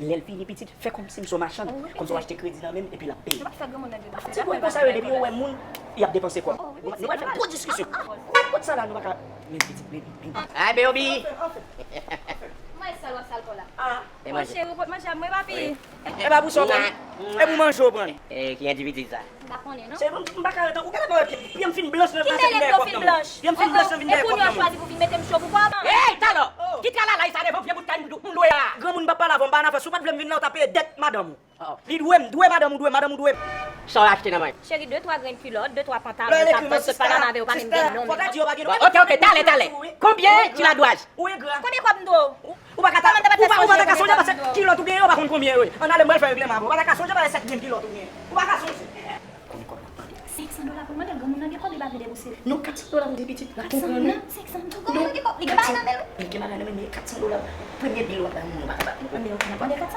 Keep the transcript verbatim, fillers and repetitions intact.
Lè l vini pitit, fè kòmsi m se yon machann, kòmsi w achte kredi nan men m epi l ap peye. Ti granmoun konsa yo, depi yo wè moun, y ap depanse kòb. Nou pral fè gwo diskisyon. Kot sa la, nou pa ka men pitit, men. Ay, baby. Mwen sal w ap sal kò la. Ah. Mon cheri, ou pot manje a mwen, papi. E pa pou sa w pran. E pou manje w pran. E ki endividi sa? M pa konnen, non. Se m pa ka ret. Ou genlè pa wè pye m fin blanch nan vin dèyè kòb nan mwen. Pye m fin blanch nan vin dèyè kòb nan mwen. E kounye a w chwazi pou vin mete m cho pou kòb? Ey, talò! Kit kalalay sa devan vye bout kay m dwe a. Granmoun m p ap pale avè w, m pa nan afè. Si w pa t vle m vin la, w ta peye dèt madanm ou. Li dwe m, dwe madanm ou, dwe madanm ou, dwe m. Sa w achte nan men? Cheri, de twa grenn kilòt, de twa pantalon, sa pòt sot pa nan avè w, pa menm gen non. Fò w ta di yo pa gen dwa. Ok, ok, talè, talè. Konbyen ti ladwaj? Ou engra. Konbyen kòb m dwe w? Ou pa ka ta, ou pa, ou pa ta ka sonje paske kilòt ou genyen yo pa konn konbyen yo ye. Ann ale, m pral fè regleman avè w. Ou pa ta ka sonje paske sèt grenn kilòt ou genyen. Ou pa ka sonje. Konn kòb la. Senk san dola pou l mande l, granmoun nan gen kòb, li pa vle debouse. Non, kat san dola pou de pitit la. Kat san, non, senk san. Granmoun nan gen kòb, li gen bagay nan men l. Li gen bagay nan men l, men kat san dola. Premye bil w ap bay moun, ou pa ka ba l. Ann, ann, ann, ann, kat san.